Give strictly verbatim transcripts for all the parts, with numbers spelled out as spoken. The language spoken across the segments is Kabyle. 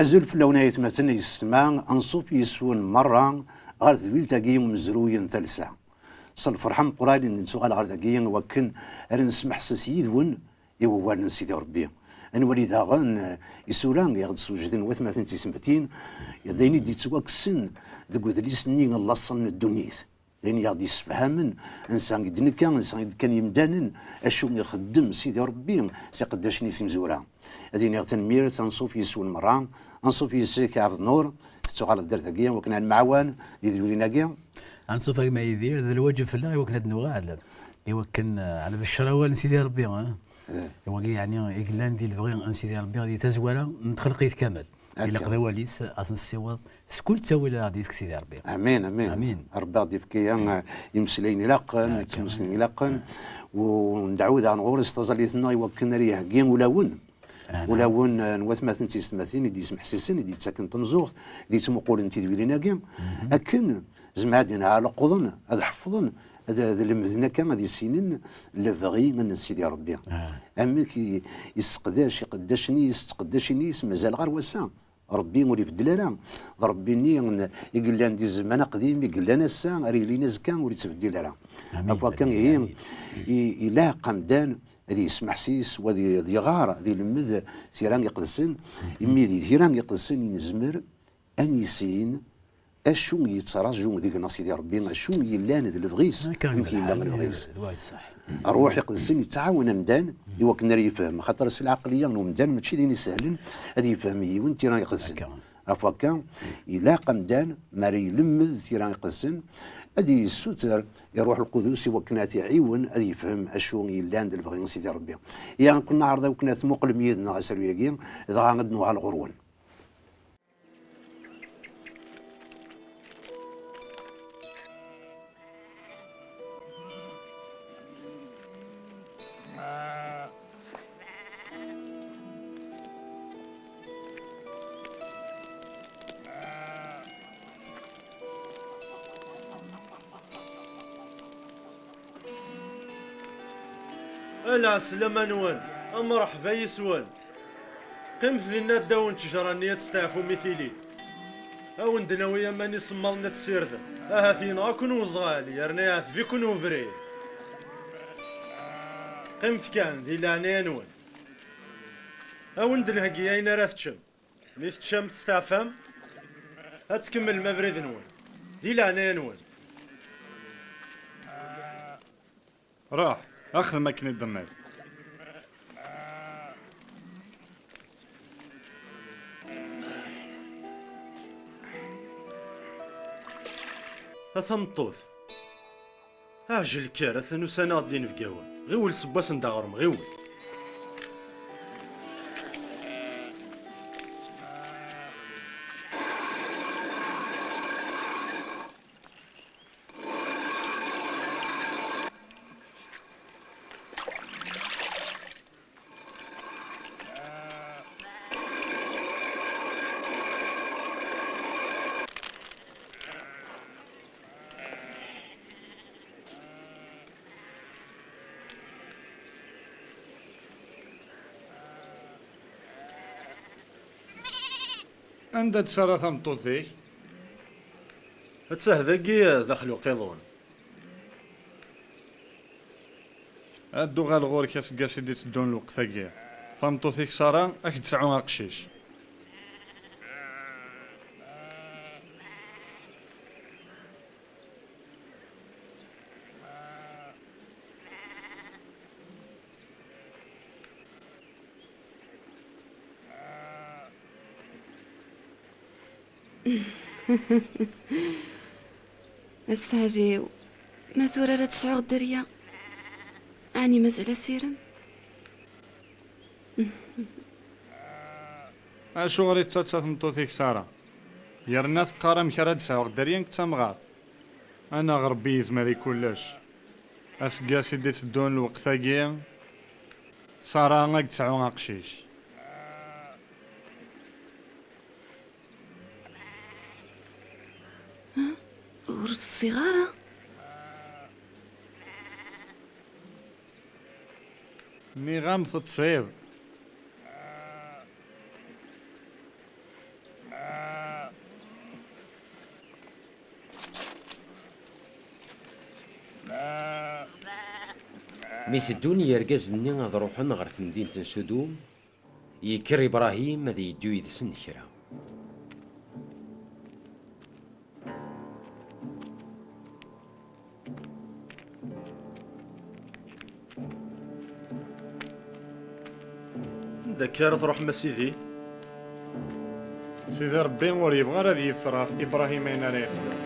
Azul fell-awen ay atmaten ay yessetma, anṣuf yes-wen merra ɣer tedwilt-agi umezruy n talsa. S lferḥ ameqqran i nettuɣal ɣer dagi wakken ara nesmeḥses yid-wen i wawal n Sidi Ṛebbi. Ad nwali daɣen, eh, isura i ɣ-d-sewjden watmaten tismtin, d ayen i d-yettwakksen deg udlis-nni n laṣel n ddunit. D ayen i ɣ-d-yessefhamen ansa i d-nekka, ansa i d-kkan yimdanen, acu i ixeddem Sidi Ṛebbi s iqeddacen-is imezwura. Ad iniɣ tanemmirt, anṣuf yes-wen merra, anṣuf yes-k Ɛebd Nur, tettuɣaleḍ-d ar dagi, wakken ad nemɛawan di tedwilin-agi. Anṣuf a gma Yidir, d lwaǧeb fell-aɣ i wakken ad nuɣal, i wakken, eh, ad nbeccer awal n Sidi Ṛebbi, eh? Eh. Wagi, yeɛni, i yellan di lebɣi n Sidi Ṛebbi, di tazwara n txelqit kamel. Akka. Ilaq d awal-is ad t-nessiweḍ s kul ttawil ara ɣ-d-yefk Sidi Ṛebbi. Amin, amin. Amin. Ṛebbi ad d-yefk, eh, imeslayen ilaqen, akka, d tmusni ilaqen. U ndɛu daɣen ɣur-s taẓallit-nneɣ i wakken ara iheggi ulawen. Aha. Ulawen, eh, n watmaten d tisetmatin i d-yesmeḥsisen, i d-yettaken tameẓẓuɣt, i d-yettmuqulen tidwilin-agi. Mhm. Akken, zemreɣ ad d-iniɣ, ad leqḍen, ad ḥefḍen, ad, ad lemden akka, ad issinen lebɣi n Sidi Ṛebbi. Ah. Amek i, i yesseqdac iqeddacen-is, d tqeddacin-is, mazal ɣer wass-a. Ṛebbi ur ibeddel ara. D Ṛebbi-nni n, i yellan di zzman aqdim, i yellan ass-a, ara yilin azekka, ur yettbeddil ara. Amin. Ɣef wakka, amin, ihi, amin, i, ilaq amdan ad yesmeḥsis, u ad y-, ad iɣar, ad ilemmed tira iqedsen, mhm, imi di tira iqedsen i nezmer ad nissin acu i yettraǧu deg-neɣ Sidi Ṛebbi, acu i yellan d lebɣi-s, akka, amek yella lebɣi-s. Ṛṛuḥ iqedsen yettɛawan amdan i wakken ara yefhem, axaṭer s lɛeqliya n umdan mačči d ayen isehlen ad yefhem yiwen tira iqedsen. Akka. Ɣef wakka, ilaq amdan, mi ara ilemmed tira iqedsen, ad yessuter i Ṛṛuḥ Lqudus i wakken ad t-iɛiwen ad yefhem acu i yellan d lebɣi n Sidi Ṛebbi. Ihi, ad ken-neɛreḍ i wakken ad tmuqlem yid-neɣ asaru-agi, dɣa ad d-nuɣal ɣur-wen. A lɛeslama-nwen, a mreḥba yis-wen. Qqimet dinna ddaw n ttejra-nni ad testeɛfum i tili. A wen-d-nawi aman isemmaḍen ad tessirdem. Ahat yenɣa-ken uẓɣal, yerna iɛteb-iken ubrid. Qqimet kan, di leɛnaya-nwen. A wen-d-nheggi ayen ara teččem. Mi teččam, testeɛfam, ad tkemmlem abrid-nwen. Di leɛnaya-nwen. Ruḥ, axdem akken i d-tenniḍ. A tameṭṭut, ɛjel kker, atan usan-aɣ-d inebgawen. Ɣiwel, seww-asen-d aɣrum, ɣiwel. Anda d-terra tameṭṭut-ik? Attah dagi daxel uqiḍun. Ad d-uɣal ɣur-k aseggas i d-itteddun lweqt-agi. Tameṭṭut-ik Sara ad k-d-tesɛu aqcic. A sseɛd-iw, ma tura ara tesɛuɣ dderya, ɛni mazal asirem? Acuɣer i tettatta tmeṭṭut-ik Sara? Yerna teqqar amek ara d-sɛuɣ dderya nekk d tamɣart. Anaɣ Ṛebbi yezmer i kullec. Aseggas i d-iteddun lweqt-agi, Sara ad d-tesɛu aqcic. Ur ḍsiɣ ara. Nniɣ-am teṭṭsiḍ. Mi teddun yergazen-nni ad ruḥen ɣer temdint n Sudum, yekker Ibrahim ad yeddu yid-sen kra. Anda akka ara truḥem a Sidi? Sidi Ṛebbi ur yebɣi ara ad yeffer ɣef Ibrahim ayen ara yexdem.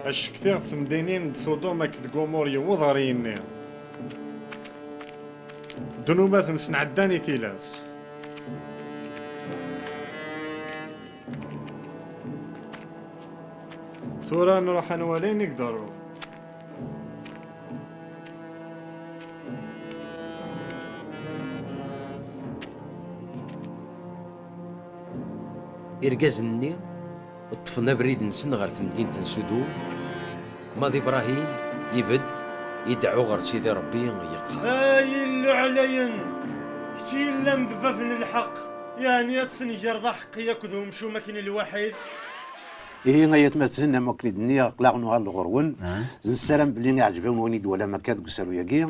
Acektiɣ temdinin d Sudum akked Gumur yewweḍ ɣer yigenni. Ddnubat-nsen ɛeddan i tilas. Tura nruḥ ad nwali ayen i iḍerru. Irgazen-nni ṭṭfen abrid-nsen ɣer temdint n Sudum, ma d Ibrahim ibedd, ideɛɛu ɣer Sidi Ṛebbi, yeqqar: Ay Illu ɛlayen, kečč yellan d bab n lḥeqq, yeɛni ad tesnegreḍ aḥeqqi akked umcum akken lwaḥid? Ihi ay atmaten, am wakken i d-nniɣ, aql-aɣ nuɣal ɣur-wen. Nessaram belli iɛǧeb-awen wayen i d-twalam akka deg usaru-agi.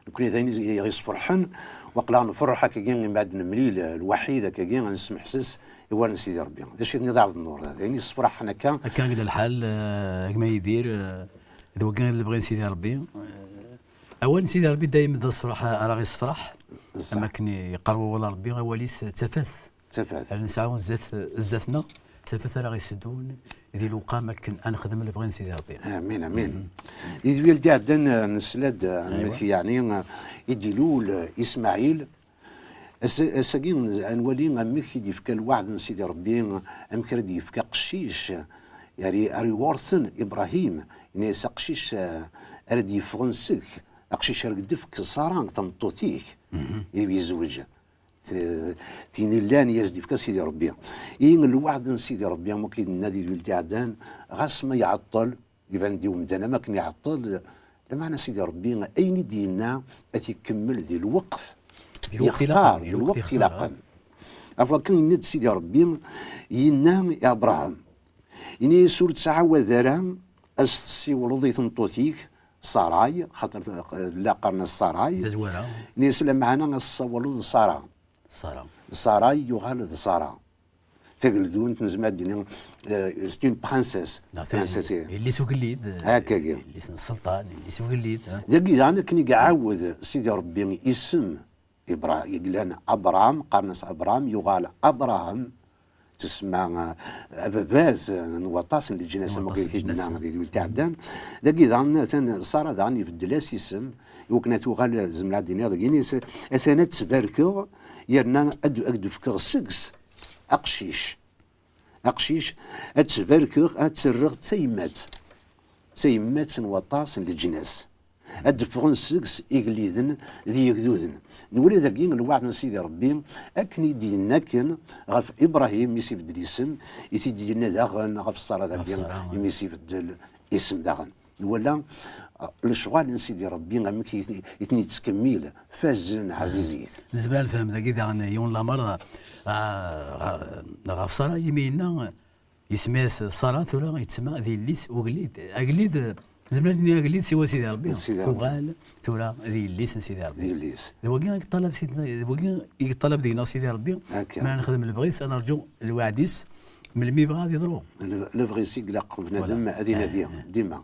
Nekkni d ayen i ɣ-isferḥen, waql-aɣ nferreḥ akkagi imi ad nemlil lwaḥid akkagi, ad nesmeḥses i wawal n Sidi Ṛebbi. D acu i tenniḍ a Ɛebdennur? D ayen yessefraḥen akka? Akka i d lḥal, eh, a gma Yidir, eh, d wagi i d lebɣi n Sidi Ṛebbi. Eh, awal n Sidi Ṛebbi dayem d asefraḥ ara ɣ-isefraḥ. Am akken yeqqar wawal n Ṛebbi, awal-is d tafat. D tafat. Ara nesɛu zdat, zdat-neɣ d tafat ara ɣ-iseddun di lewqam akken ad nexdem lebɣi n Sidi Ṛebbi. Amin, amin. Di tedwilt iɛeddan, eh, nesla-d, eh, amek, yeɛni, eh, i d-ilul, eh, Ismaɛil. Ass-, ass-agi n-, ad nwali amek i d-yefka lweɛd n Sidi Ṛebbi, amek ara d-yefk aqcic, yeɛni ara iwurten Ibrahim, yenna-yas aqcic, eh, ara d-yeffɣen seg, aqcic ara k-d-tefk Ṣara, tameṭṭut-ik, i yezweǧ. T-, tin illan i as-d-yefka Sidi Ṛebbi. I lweɛd n Sidi Ṛebbi, am wakken i d-nenna di tedwilt iɛeddan, ɣas ma iɛeṭṭel, iban-d i umdan am akken iɛeṭṭel, lameɛna Sidi Ṛebbi ayen i d-yenna ad t-ikemmel di lweqt, di lweqt ilaqen, di lweqt ilaqen. Ɣef wakken yenna-d Sidi Ṛebbi, yenna i Abṛaham, yenna-yas ur ttɛawad ara ad s-tessiwleḍ i tmeṭṭut-ik, Saray, xaṭer la qqaren-as Saray. Tazwara. Yenna-yas lameɛna ad s-tessawleḍ Sara. Sara. Saray yuɣal d Sara. Tageldunt, nezmer ad d-nini, euh, c'est une princesse. Princesse, eh. Yelli-s ugellid, eh, akkagi. Yelli-s n sselṭan, yelli-s ugellid, eh. Dagi daɣen akken i iɛawed Sidi Ṛebbi isem Ibra-, i yellan Abram, qqaren-as Abram, yuɣal Abraham, tusemma, eh, ababat, eh, n waṭas n leǧnas, am waṭas n leǧnas, am wakken i d-nenna di tedwilt iɛeddan. Dagi daɣen, atan Sara daɣen ibeddel-as isem, i wakken ad tuɣal, zemreɣ ad d-iniɣ dagi, atan ad tt-barkeɣ, yerna ad, ad d-fkeɣ seg-s aqcic. Aqcic, ad tt-barkeɣ, ad tt-rreɣ d tayemmat. D tayemmat n waṭas n leǧnas. Ad d-ffɣen seg-s igelliden d yegduden. Nwala dagi lweɛd n Sidi Ṛebbi, akken i d-yenna akken ɣef Ibrahim, mi s-ibeddel isem, i t-id-yenna daɣen ɣef Ṣara dagi, imi s-ibeddel isem daɣen. Nwala, uh, lecɣal n Sidi Ṛebbi, amek i ten-, i ten-yettkemmil, fazen, ɛzizit. Nezmer ad nefhem dagi daɣen yiwen lamer, uh, ɣ-, ɣef Ṣara, imi yenna, isem-is Ṣara, tura yettsemma d yelli-s ugellid. Agellid, nezmer ad nini agellid siwa Sidi Ṛebbi. Sidi Ṛebbi. Tuɣal tura d yelli-s n Sidi Ṛebbi. D yelli-s. D wagi i yeṭṭalab Sidna, d wagi i yeṭṭalab deg-neɣ Sidi Ṛebbi. Akka. Mi ara nexdem lebɣi-s, ad nerǧu lweɛd-is, melmi yebɣa ad yeḍru. Le-, lebɣi-s i ilaq bnadem ad inadi dima.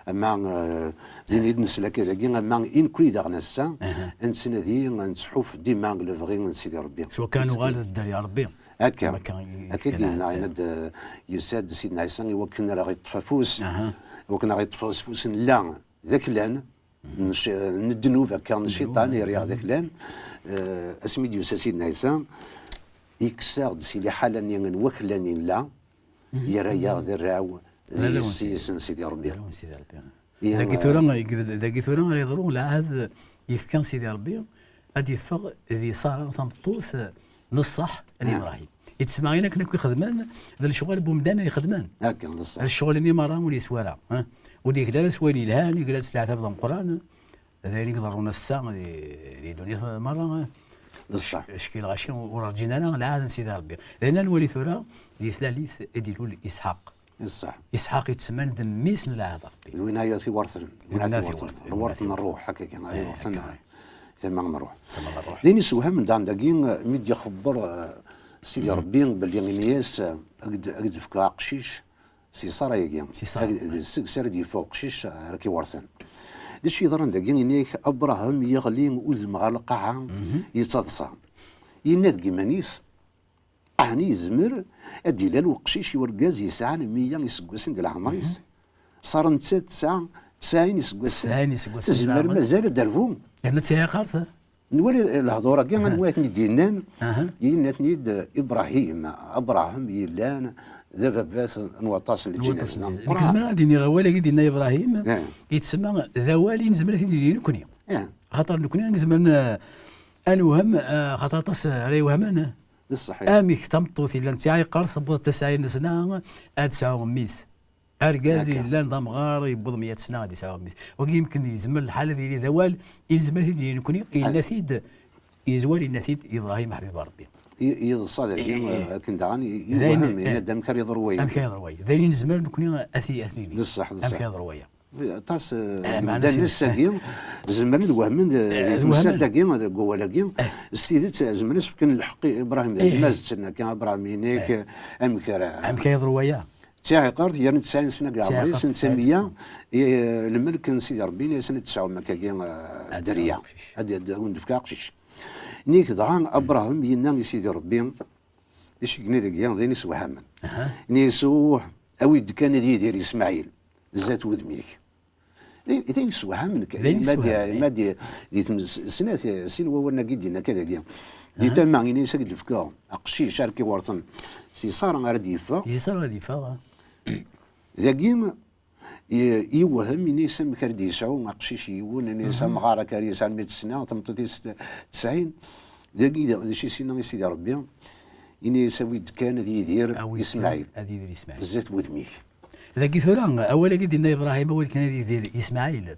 Ama, eh, din i d-nesla akka dagi, ama i nekkni daɣen ass-a, ad nettnadi, ad nettḥuf dima lebɣi n Sidi Ṛebbi. S wakka nuɣal d dderya Ṛebbi. Akka. Akka i d-yenna, yenna-d, eh, yusa-d Sidna Ɛisa i wakken ara ɣ-iṭṭef afus, i wakken ara ɣ-iṭṭef afus n la d aklan, n cc-, n ddnub akka, n cciṭan, yerra-yaɣ d aklan. Eh, asmi d-yusa Sidna Ɛisa, yekkes-aɣ-d si liḥala-nni n waklan i nella, yerra-yaɣ d arraw d yessi-s n Sidi Ṛebbi. Dagi tura, dagi tura ara yeḍru lɛahed yefka Sidi Ṛebbi, ad d-yeffeɣ di Ṣara tameṭṭut n ṣṣeḥ n Ibṛahim. Yettsemma ayen akken akk i xedmen, d lecɣal n wemdan ay xedmen. Akka, d ṣṣeḥ. Lecɣal-nni merra ur yeswi ara, eh? Ur d-yegla ara s wayen yelhan, yegla-d s leɛtab d ameqqran. D ayen i iḍerrun ass-a di, di ddunit merra, eh? D ṣṣeḥ. Ccek-, ccek lɣaci ur rǧin ara lɛahed n Sidi Ṛebbi. D ayen ad nwali tura di tlalit i d-ilul Isḥaq. Ṣṣeḥ. Isḥaq yettsemman d mmi-s n lɛahed Ṛebbi. D win ay at iwerten. D win at iwerten. Lwert n ṛṛuḥ, akka kan, ay iwerten. Tama n ṛṛuḥ. Tama n ṛṛuḥ. D ayen isewhamen daɣen dagi, mi d-ixebber, eh, Sidi Ṛebbi belli ini-as, eh, ad k-d-, ad k-d-fkeɣ aqcic si Ṣara-agi. Si Ṣara. Ad, d seg-s ara d-yeffeɣ uqcic, eh, ara k-iwerten. D acu yeḍran dagi? Ini-ak Abṛaham yeɣli udem ɣer lqaɛa, yettaḍsa. Yenna deg yiman-is, Ɛni yezmer ad d-ilal uqcic i urgaz yesɛan meyya iseggasen di leɛmer-is? Ṣara nettat tesɛa tesɛin iseggasen. Tesɛin iseggasen di leɛmer-is. Tezmer mazal ad d-terbu? Yerna d tiɛiqert. Nwali lehdur-agi, anwa i ten-id-yennan? Yenna-ten-id Ibrahim, Abraham yellan d ababat n waṭas n leǧnas. Nekk zemreɣ ad d-iniɣ awal-agi d-yenna Ibrahim, yettsemma d awal i nezmer ad t-id-nini nekni. Axaṭer nekni nezmer n-, ad newhem, eh, axaṭer aṭas ara iwehmen. D ṣṣeḥ. Amek tameṭṭut yellan d tiɛiqert tewweḍ tesɛin sna ad tesɛu mmi-s? Argaz yellan d amɣar yewweḍ meyya sna ad yesɛu mmi-s. Wagi yemken yezmer lḥal ad yili d awal i nezmer ad t-id-nini nekni, yenna-t-id, yezwar yenna-t-id Ibrahim ḥbib Ṛebbi. I-, yeḍṣa dagi, eh, akken daɣen i-, d ayen, iwhem, eh, yenna-d amek ara yeḍru waya. Amek ara yeḍru waya? D ayen i nezmer nekni ad t-, ad t-nini. D ṣṣeḥ, d ṣṣeḥ. Amek ara yeḍru waya? Aṭas, eh, eh, meɛna imdanen ass-agi zemren ad wehmen, eh, eh, di temsalt-agi, deg wawal-agi. Eh. S tidet, eh, zemren ad s-fken lḥeqq i Ibrahim, d eh, gma-s-nsen akka, Abraham, inek, eh, amek ara, amek ara yeḍru waya? D tiɛiqert, yerna tesɛin sna deg leɛmer-is, netta meyya, eh, lmelk n Sidi Ṛebbi, ini-asen ad tesɛum akkagi, eh, dderya. Ad, ad, ad wen-d-fkeɣ aqcic. Nek dɣa Abraham yenna i Sidi Ṛebbi, d acu i yenna dagi, d ayen isewhamen. Ini-as, "Uh, awi-d kan ad yidir Ismaɛil, zdat wudem-ik." D ayen, d ayen isewhamen kan. D ayen isewhamen, ma di, ma di, di tmes-, snat, sin wawalen-agi d-yenna akka dagi. Di tama, ini-as ad k-d-fkeɣ aqcic ara k-iwerten si Ṣara ara d-yeffeɣ. Si Ṣara ara d-yeffeɣ, ah. Dagi, i-, iwhem, ini-as amek ara d-yesɛu aqcic yiwen, ini-as amɣar akka ara yesɛu meyya sna, tameṭṭut-is tesɛin. Dagi, d acu i s-yenna i Sidi Ṛebbi? Ini-as awi-d kan ad yidir Ismaɛil. Awi-d kan ad yidir Ismaɛil. Zdat wudem-ik. Dagi tura, awal-agi d-yenna Ibrahim, awi-d kan ad yidir Ismaɛil.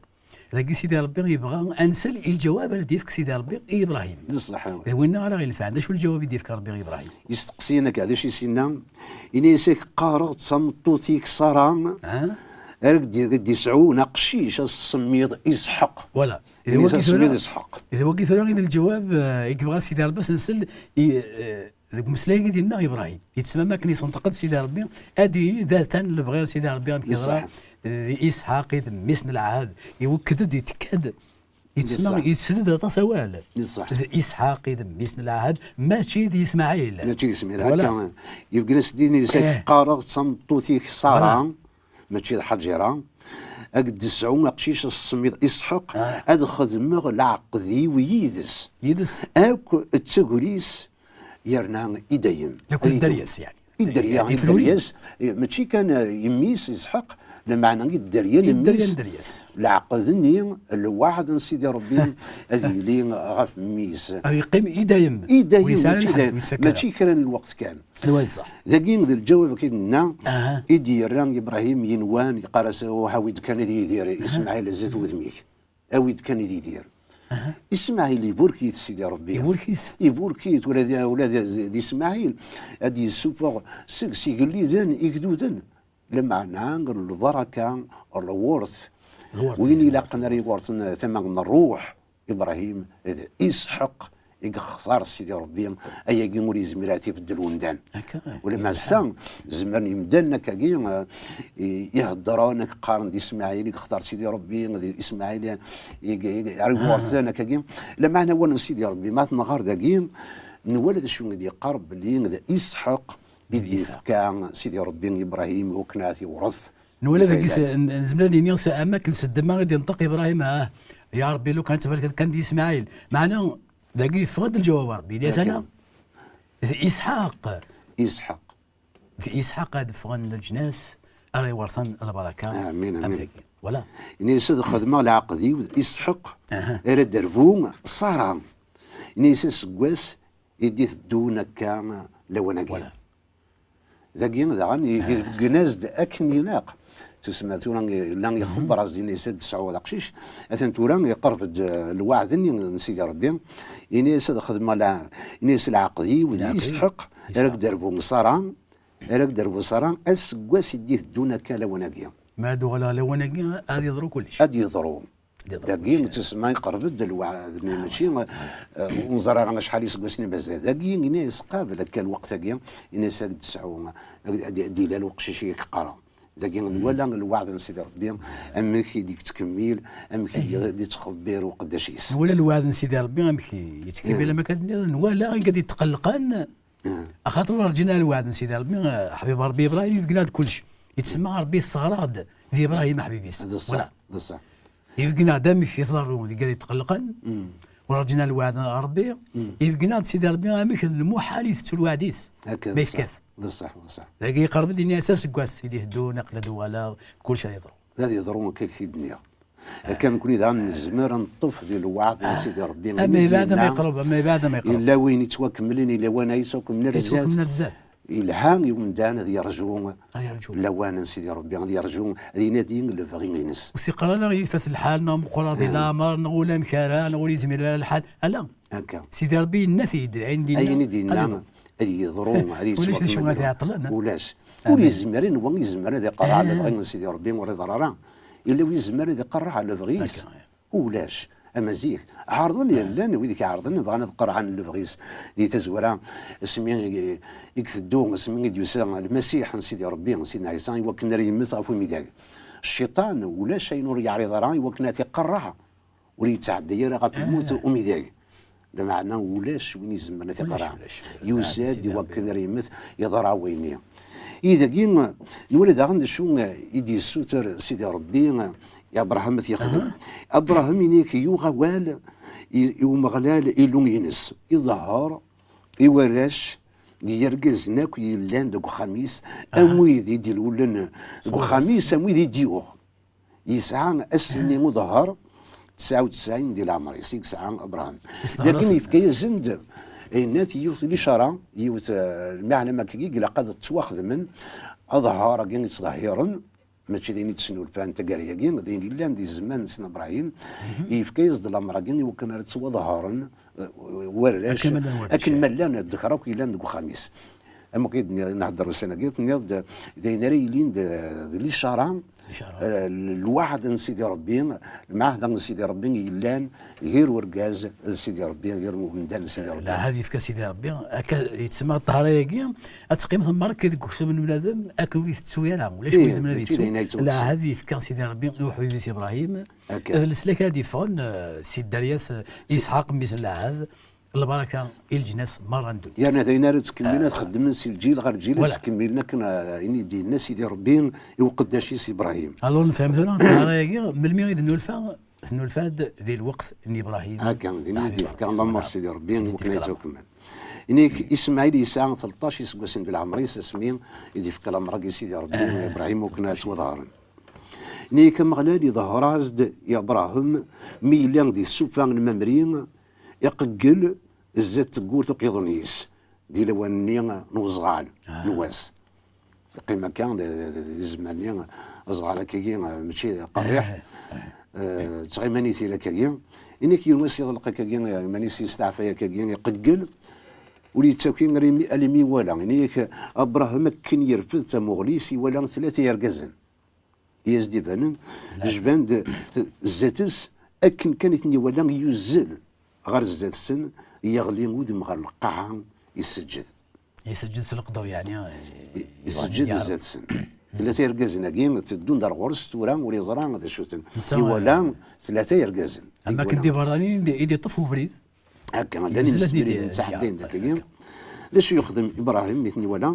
Dagi Sidi Ṛebbi yebɣa ad nsel i lǧawab ara d-yefk Sidi Ṛebbi i Ibrahim. D ṣṣeḥ. D winna ara ɣ-inefɛen. D acu lǧawab i d-yefka Ṛebbi i Ibrahim? Yesteqsi-yak, d acu i s-yenna? Ini-as ad k-qqareɣ d tameṭṭut-ik Ṣara, ara k-d-, d-yesɛun aqcic, ad s-tsemmiḍ Isḥeq. Voilà. Ini-as ad s-tsemmiḍ Isḥeq. D wagi tura i d lǧawab, eh, i yebɣa Sidi Ṛebbi ad s-nsel i, eh, Deg umeslay i d-yenna Ibrahim, yettmam akken isenṭeq-d Sidi Ṛebbi, ad d-yini d atan lebɣi n Sidi Ṛebbi amek yeḍra d Isḥaq i d mmi-s n lɛahed, iwekked-d, yettekka-d, yettma-, yessed-d aṭas awal. D Isḥaq i d mmi-s n lɛahed, mačči d Ismaɛil. Mačči d Ismaɛil. Voilà. Akka, yebgen-as-d ini-as, eh, qqareɣ d tameṭṭut-ik Ṣara, voilà, mačči d Ḥaǧira, ad d-tesɛu aqcic ad s-tsemmiḍ Isḥaq, ah, ad xedmeɣ leɛqed-iw yid-s. Yid-s. Akk d taguri-s yerna i dayem. Akked dderya-s, yeɛni. I dderya, i dderya-s, eh, mačči kan, eh, i mmi-s Isḥaq, lameɛna i dderya n mmi-s. I dderya n dderya-s. Leɛqed-nni, lweɛd n Sidi Ṛebbi ad yili ɣef mmi-s. Ad yeqqim i dayem. I dayem, mačči da-, mačči kra n lweqt kan. D wayeḍ ṣṣeḥ. Dagi d lǧawab akka i d-nenna, i d-yerra Ibrahim yenwan, yeqqar-as, "Uḥawi-d kan ad yidir Ismaɛil zdat wudem-ik." Awi-d kan ad yidir. Ismaɛil iburek-it Sidi Ṛebbi. Iburek-it. Iburek-it, ula d, ula d, d Ismaɛil ad d-yessufeɣ seg-s igelliden, igduden. Lameɛna lbaraka, lwert. Lwert, win ilaqen ara iwerten tama n ṛṛuḥ, Ibrahim, d Isḥaq i yextar Sidi Ṛebbi, ayagi ur yezmir ad t-ibeddel umdan. Akka, eh, ula ma ass-a, zemren yimdanen akkagi, eh, i, iheddren, ad k-qqaren d Ismaɛil i yextar Sidi Ṛebbi, d Ismaɛil i, i, i, ara iwerten akkagi. Lameɛna awal n Sidi Ṛebbi, ma t-nɣar dagi, nwala d acu i d-yeqqar belli d Isḥaq i d-yefka Sidi Ṛebbi i Ibrahim i wakken ad t-iwret. Nwala dagi s-, n-, nezmer ad nini s-, am akken s ddemma i d-yenṭeq Ibrahim, ah, ya Ṛebbi, lukan tbarkeḍ kan di Ismaɛil. Meɛna, dagi yeffeɣ-d lǧawab n Ṛebbi. Ini-as ana, d Isḥaq. Isḥaq. D Isḥaq ad ffɣen leǧnas, ara iwerten lbaraka. Amin, amin. Am tagi. Voilà. Ini-as ad xedmeɣ leɛqed-iw d Isḥaq, ara d-terbu Ṣara. Ini-as aseggas i d-iteddun akka lawan-agi. Voilà. Dagi daɣen, i-, ibeggen-as-d akken ilaq. Tusma tura, i-, llan ixebber-as-d, ini-as ad d-tesɛuḍ aqcic. Atan tura iqerreb-d, eh, lweɛd-nni n Sidi Ṛebbi. Ini-as ad xedmeɣ la-, ini-as leɛqed-iw d Isḥaq, ara k-d-terbu Ṣara. Ara k-d-rbu ṣṣara, aseggas i d-iteddun akka lawan-agi. Ma ad uɣaleɣ lawan-agi, ad yeḍru kullec. Ad yeḍru. Ad yeḍru dagi kullec. Tusma iqerb-d lweɛd-nni, mačči, eh, ur neẓri ara acḥal iseggasen i mazal. Dagi, ini-as qabel akka lweqt-agi, ini-as ad d-tesɛu, ad d-, d-, d-ilal uqcic i k-qqareɣ. Dagi, nwala lweɛd n Sidi Ṛebbi, amek i d-yettkemmil, amek i d-, d-yettxebbir uqeddac-is. Nwala lweɛd n Sidi Ṛebbi, amek i yettkemmil, am akka tenniḍ, nwala amek i d-yetqelqen, axaṭer ur rǧin ara lweɛd n Sidi Ṛebbi, eh, ḥbib Ṛebbi Ibṛahim, ibeggen-aɣ-d kullec. Yettsemma Ṛebbi yesseɣra-d di Ibṛahim, aḥbib-is. D ṣṣeḥ, voilà. D ṣṣeḥ. Ibeggen-aɣ-d amek i tḍerru deg ad yetqelqen, ur rǧin ara lweɛd n Ṛebbi. Ibeggen-aɣ-d Sidi Ṛebbi amek d lmuḥal i tettu lweɛd-is. Akka, ma d ṣṣeḥ, yefka-t. D ṣṣeḥ, d ṣṣeḥ. Dagi iqerb-d, ini-as aseggas i d-iteddun, aql-ad uɣaleɣ, kullec ad yeḍru. Ad yeḍru akka i k-t-id-nniɣ. Akka nekni daɣen nezmer ad neṭṭef di lweɛd n Sidi Ṛebbi. Ama ibɛed ama yeqreb, ama ibɛed ama yeqreb. Yella wayen yettwakemmlen, yella wayen yettwakemmlen ar zdat. Yettwakemmlen ar zdat. Yelha i umdan ad yerǧu, ad yerǧu lawan n Sidi Ṛebbi, ad yerǧu, ad inadi lebɣi-ines. Ur s-yeqqar ara yif-it lḥal, neɣ meqqreɣ di leɛmer, neɣ ulamek ara, neɣ ur yezmir ara lḥal. Ala. Akka. Sidi Ṛebbi yenna-t-id, ayen d-yenna, ayen i d-yenna, ad yeḍru, ad yeḍru, ad yettwakemmel. Ulac d acu ara t-iɛeṭṭlen, ha? Ulac. Ur yezmir, anwa i izemren ad iqerreɛ lebɣi n Sidi Ṛebbi, ur iḍerru ara? Yella wi izemren ad iqerreɛ lebɣi-is? Akka. Ulac. Ama zik, ɛerḍen, llan wid i iɛerḍen, bɣan ad qerɛen lebɣi-s. Di tazwara, asmi i, i iteddu, asmi i d-yusa Lmasiḥ n Sidi Ṛebbi, Sidna Ɛisa, i wakken ara yemmet ɣef umidag. Cciṭan, ulac ayen ur yeɛriḍ ara i wakken ad t-iqerreɛ, ur yettɛedday ara ɣef lmut umidag. Lameɛna ulac win izemren ad t-iqerreɛ. Ulac, ulac. Yusa-d i wakken ara yemmet, yeḍra wayenni. I dagi, nwala daɣen d acu i d-yessuter Sidi Ṛebbi i Abṛaham ad t-yexdem. Abṛaham, ini-ak, yuɣ awal i, i Umeɣlal Illu-ines, iḍehher i warrac d yergazen akk yellan deg uxxam-is, am wid i d-ilulen deg uxxam-is, am wid i d-yuɣ. Yesɛa ass-nni uḍehher, tesɛa u tesɛin di leɛmer-is i yesɛa Abṛaham. Dagi yefka-yasen-d, yenna-t, yiwet n licara, yiwet, eh, lmeɛna, ma akka, ilaq ad ttwaxedmen aḍehher-agi yettḍehhiren, mačči d ayen i d-snulfan taggara-agi, d ayen yellan di zzman n Sidna Abṛahim, yefka-yas-d lamer-agi i wakken ara ttwaḍehren, eh, warrac, akken ma llan warrac, akken ma llan ddekṛ akk yellan deg uxxam-is. Am wakken i d-nniɣ, nhedder ussan-agi, tenniḍ-d d ayen ara yilin d, d licara, licara, eh, lweɛd n Sidi Ṛebbi, lmeɛda n Sidi Ṛebbi yellan gar urgaz d Sidi Ṛebbi, gar umdan d Sidi Ṛebbi. Lɛahd yefka Sidi Ṛebbi, akka yettsemma ṭṭhara-agi, ad teqqim temmerk deg uksum n bnadem, akken ur itettu ara, ulac win izemren ad yettu. Lɛahd yefka Sidi Ṛebbi i uḥbib-is Ibṛahim, d leslak ara d-yeffɣen, eh, si dderya-s, eh, Isḥaq, mmi-s n lɛahd, lbaraka i leǧnas merra n ddunit. Yerna d ayen ara ttkemmilen ad xeddmen si lǧil ɣer lǧil, ad ttkemmilen akken, eh, ayen i d-yenna Sidi Ṛebbi i uqeddac-is Ibṛahim. Alors nefhem tura, ṭṭhara-agi, melmi i d-tennulfa? Tennulfa-d di lweqt n Ibṛahim. Akka, din i s-d-yefka lamer Sidi Ṛebbi, i wakken ad yettwakemmel. Ini-k, Ismaɛil yesɛa tleṭṭac iseggasen di leɛmer-is asmi i d-yefka lamer-agi Sidi Ṛebbi i Ibṛahim wakken ad ttwaḍehren. Ini-k, Ameɣlal iḍher-as-d i Abṛaham mi yella di tsufa n Mamri, iqeggel zdat tewwurt uqiḍun-is, di lawan-nni n uẓɣal n wass. Yeqqim akka, d, d, d, di zzman-nni, aẓɣal akkagi, eh, mačči qerriḥ. Eh, ttɣiman itil akkagi. Ini-k, yiwen wass yeḍleq akkagi, eh, iman-is, yesteɛfay akkagi, iqeggel, ur yettaki ara imi, alimi iwala. Ini-k, Abṛaham akken yerfed tamuɣli-s, iwala tlata yergazen i as-d-ibanen, jban-d zdat-s, akken kan i ten-iwala, yuzzel ɣer zdat-sen, yeɣli udem ɣer lqaɛa, iseǧǧed. Iseǧǧed s leqder, yeɛni, i-, iseǧǧed zdat-sen. Tlata yergazen-agi teddun-d ar ɣur-s tura, ur yeẓra d acu-ten. Iwala tlata yergazen. Am akken d iberraniyen i d-, i d-iṭṭef ubrid. Akka, llan imsefriden ttɛeddin deg-agi. D acu yexdem Ibṛahim mi ten-iwala?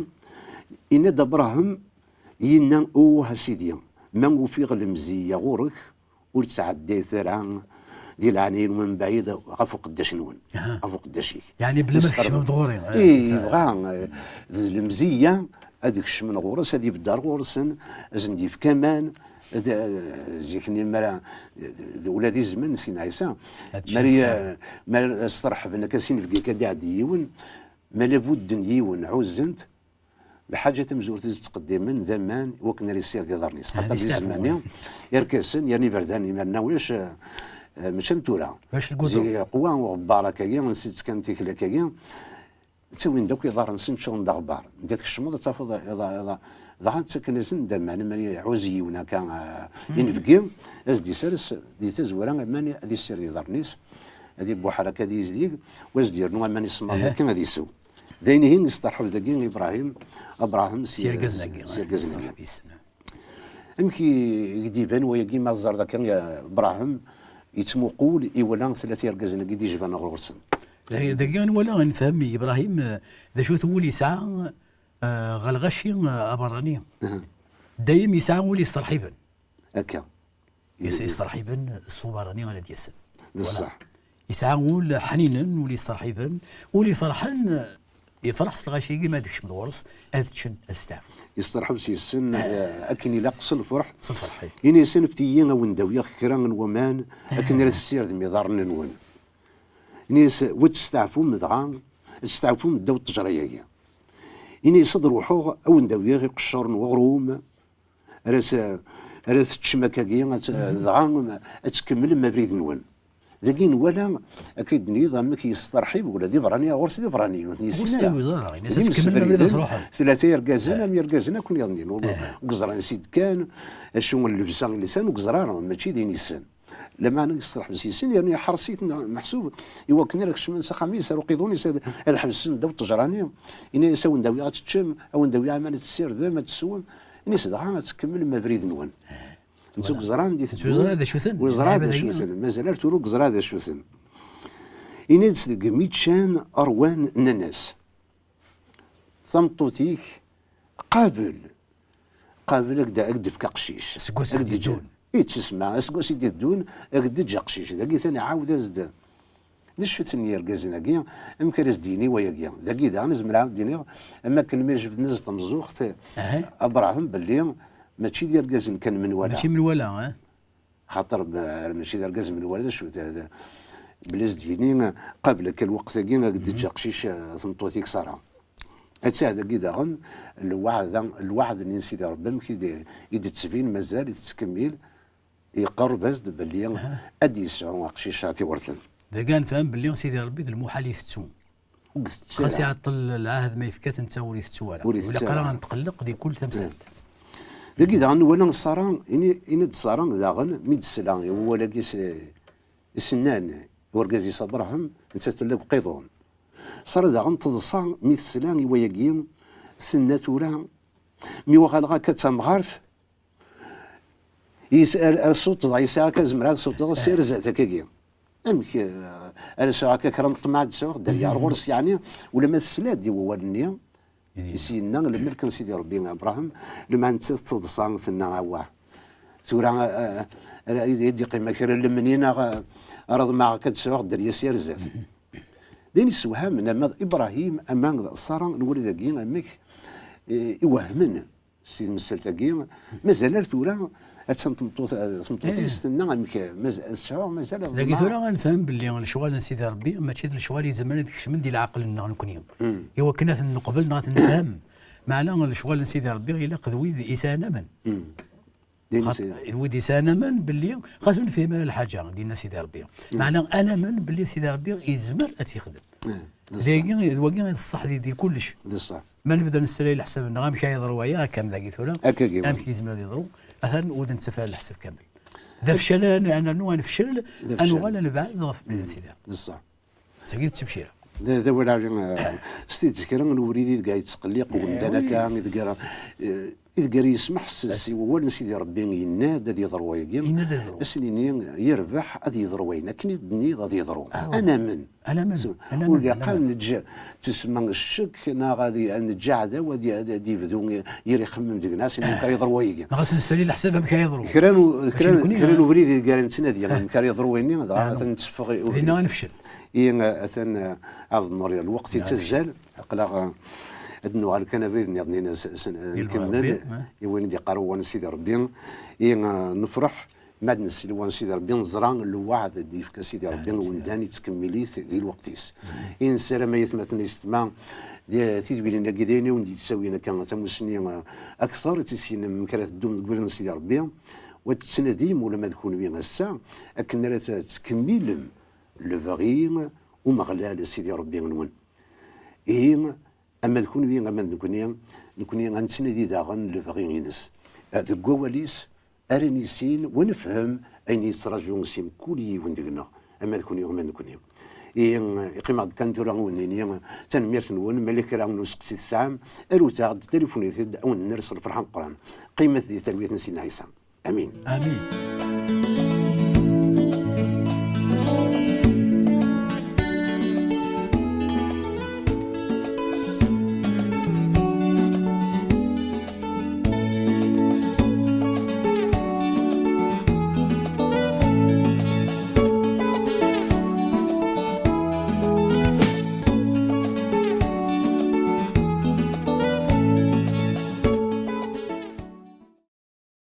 Yenna-d Abṛaham, yenna, "Uh, a Sidi, ma ufiɣ lemziyya ɣur-k, ur ttɛeddayet ara di leɛnaya-nwen mebɛid ɣef uqeddac-nwen, ɣef uqeddac-ik." Yeɛni bla ma tkecmem-d ɣur-i. Eh, yebɣa, eh, d lemziyya ad kecmen ɣur-s, ad ibedder ɣur-sen, ad sen-d-yefk aman, ad, eh, zik-nni mi ara, eh, ula di zzman n Sidna Ɛisa, mi ara, mi ara sṭerḥben akka s inebgi akka d-iɛeddi yiwen, ma la budden yiwen ɛuzzen-t, lḥaǧa tamezwarut i s-ttqeddimen d aman i wakken ara yessired iḍarren-is. Xaṭer di zzman-nni, irkasen yerna iberdan, imerna ulac, eh, mačči am tura. Ulac lgudu. Zik qwa uɣebbar akkagi, nsitt kan tikli akkagi. Ttawin-d akk iḍarren-nsen ččuren d aɣebbar. Anda tkecmeḍ ad tafeḍ iḍa-, iḍa-, dɣa ttaken-asen-d aman, aman iɛuz yiwen akka, ah, inebgi, ad s-d-isers di tazwara aman ad issired iḍarren-is, ad ibuḥer akka ad yezdig, u ad s-d-yernu aman isemmaḍen akka ad isew. D ayen ihi isteṛḥeb dagi Ibrahim, Abraham s, s yergazen-agi, s yergazen-agi. Amek i, i k-d-iban wayagi ma tẓerḍ akka, ya Ibrahim, yettmuqul, iwala tlata yergazen-agi d-ijban ɣur-sen? Dagi, dagi i nwala, nefhem Ibrahim, eh, d acu-t wul yesɛa, eh, ɣer lɣaci, eh, aberrani. Dayem yesɛa wul yesteṛḥiben. Akka. Yes-, yesteṛḥiben s uberrani ara d-yasen. D ṣṣeḥ. Yesɛa ul ḥninen, ul yesteṛḥiben, ul iferḥen, yefreḥ s lɣaci-agi ma ad kecmen ɣur-s, ad ččen, ad steɛfun. Yesteṛḥeb s yes-sen, eh, akken ilaq s lferḥ. S lferḥ, eh. Ini-as, anfet-iyi a wen-d-awiɣ kra n waman akken ara tessirdem iḍarren-nwen. Ini-as, wa testeɛfum dɣa, ad testeɛfum ddaw ṭṭejra-agi. Ini-as, ad ruḥeɣ a wen-d-awiɣ iqeccuren n uɣrum, ara s-, ara teččem akkagi, ad t-, dɣa ad tkemmlem abrid-nwen. Dagi nwala akka i d-tenniḍ amek yesteṛḥib ula d iberrani, ɣur-s d iberrani, ur ten-yessin ara. Ur s-, ur yeẓra, ini-as, ad tkemmlem abrid, ad truḥem. Tlata yergazen am yergazen akk nniḍen, ur, ur yeẓra ansi d-kkan, acu n llebsa i lsan, ur yeẓra ara, mačči d ayen yessen. Lameɛna yesteṛḥeb s yes-sen, yernu iḥreṣ-iten meḥsub i wakken ara kecmen s axxam-is, ar uqiḍun-is, ad, ad ḥebsen ddaw ṭṭejra-nni. Ini-as, a wen-d-awiɣ ad teččem, a wen-d-awiɣ aman ad tessirdem, ad tessewwem. Ini-as, dɣa ad tkemmlem abrid-nwen. Netta ur yeẓra anda i teddun. Ur yeẓra d acu-ten. Ur yeẓra d acu-ten. Mazal ar tura ur yeẓra d acu-ten. Ini-as, deg mi ččan ṛwan, nnan-as, tameṭṭut-ik qabel, qabel ad k-d-, ad k-d-tefk aqcic. Seg wass i d-yeddun. Ittusma, aseggas i d-yeddun, ad k-d-teǧǧ aqcic. Dagi tani ɛawed-as-d. D acu-ten yergazen-agi? Amek ara s-d-yini wayagi? Dagi daɣen, zemreɣ ad d-iniɣ, am akken mi jebden-as-d tameẓẓuɣt, Abraham, belli mačči d irgazen kan menwala. Mačči menwala, eh? Xaṭer ma-, mačči d argaz menwala, d acu, d, d, belli s-d-yini, qabel akka lweqt-agi, ad k-d-teǧǧ aqcic, eh, tmeṭṭut-ik Ṣara. Attah dagi daɣen, lweɛda, lweɛd-nni n Sidi Ṛebbi, amek i d, i d-tettbin, mazal i tettkemmil, iqerreb-as-d belli ad d-yesɛu aqcic-a tiwerten. Dagi ad nefhem belli Sidi Ṛebbi d lmuḥal itettu. Ur itettu ara. Xas iɛeṭṭel lɛahd ma yefka-t, netta ur itettu ara. Ur itettu ara. Ur ilaq ara ad netqelleq di kul tamsalt. Dagi daɣen nwala Ṣara, ini, ini-d Ṣara daɣen, mi d-tesla i wawal-agi s, s-, nnan i urgaz-is Abṛaham, nettat tella deg uqiḍun. Ṣara daɣen teḍsa mi tesla i wayagi, tenna tura, mi uɣaleɣ akka d tamɣart, Yis-, ar, ar ssuṭṭeḍ, yesɛa akka zemreɣ ad ssuṭṭeḍ, ssirez-at akkagi. Amek, eh, ara sɛuɣ akka kra n ṭṭmeɛ ad sɛuɣ, dderya ar ɣur-s, yeɛni, ulamma tesla-d i wawal-nni, i s-yenna lmelk n Sidi Ṛebbi i Abṛaham, lmeɛna nettat teḍsa, tenna, awah. Tura, eh, eh, ara, i d-, i d-iqqim kra n lemni neɣ, eh, ara ḍemɛeɣ akka ad sɛuɣ, dderya ssirez-at. D ayen yessewhamen, ama d Ibrahim, ama d Ṣara, nwala dagi amek, eh, i wehmen. S tmessalt-agi, mazal ar tura, attan tmeṭṭut, tmeṭṭut-is tenna amek, maz-, ad sɛuɣ, mazal ad ḍemɛeɣ. Dagi tura ad nefhem belli lecɣal n Sidi Ṛebbi mačči d lecɣal izemren ad kecmen di leɛqel-nneɣ nekni. I wakken ad ten-neqbel neɣ ad ten-nefhem. Meɛna lecɣal n Sidi Ṛebbi ilaq d wid yesɛan aman. D ayen xaṭ-, yesɛan. D wid yesɛan aman belli xas ur nefhim ara lḥaǧa, d-yenna Sidi Ṛebbi. Meɛna ad namen belli Sidi Ṛebbi yezmer ad tt-yexdem. D ṣṣeḥ. Dagi, d wagi i d ṣṣeḥ di, di kullec. D ṣṣeḥ. Ma nebda nessalay leḥsab-nneɣ, amek ara yeḍru waya, akka am dagi tura, akkagi, amek yezmer ad yeḍru, atan ur d-nettaf ara leḥsab kamel. D afcal ara n-, ad nernu ad nefcel, ad nuɣal ad nebɛed ɣef Bnadem Sidi. D ṣṣeḥ. D tagi d ttebcira. D, d awal ɛli, eh, s tidet kra n ubrid ideg ara yettqelliq umdan akka, ideg ara, eh, ideg ara yesmeḥses i wawal n Sidi Ṛebbi, yenna-d ad yeḍru wayagi. Yenna-d ad yeḍru. Ad s-nini, yerbeḥ ad yeḍru wayen akken i d-tenniḍ ad yeḍru. Ad namen. Ad namen. Ur ilaq ara neǧǧ tussma ccek, neɣ ad i-, ad neǧǧ aɛdaw ad i-, ad, ad yebdu i-, yir ixemmem deg-neɣ, ad s-nini akka yeḍru wayagi. Neɣ ad s-nessali leḥsab amek ara yeḍru. Kra n u-, kra, kra n ubrid ideg ara nettnadi amek ara yeḍru wayen-nni, dɣa atan netteffeɣ i ubrid. Dinna ad nefcel. I, atan, eh, ad nuriɣ lweqt yettazzal. Aql-aɣ, eh, ad nuɣal kan abrid nniḍen s-, s-, nkemmel i wayen i d-yeqqar wawal n Sidi Ṛebbi. I, eh, nefṛeḥ. Ma d-nesli wan Sidi Ṛebbi, neẓra lweɛd i d-yefka Sidi Ṛebbi i umdan, yettkemmil-it di lweqt-is. I nessaram ay atmaten yessetma, di tidwilin-agi d ayen i wen-d-yettawin akka tamussni, eh, akteṛ, ad tissinem amek ara teddum deg ubrid n Sidi Ṛebbi, u ad tettnadim ulamma d kunwi ass-a, akken ara t-, tettkemmilem lebɣi Umeɣlal Sidi Ṛebbi-nwen. Ihi, ama d kunwi ama d nekni, nekni ad nettnadi daɣen lebɣi-ines deg wawal-is, ara nissin wa nefhem ayen yettraǧu si mkul yiwen deg-neɣ, ama d kunwi ama d nekni. Ihi, iqqim-aɣ-d kan tura ad wen-nini tanemmirt-nwen, ma yella kra n useqsi tesɛam, arut-aɣ-d, talifunit-d, ad wen-ners lferḥ ameqqran. Qqimet di talwit n Sidna Ɛisa. Amin. Amin.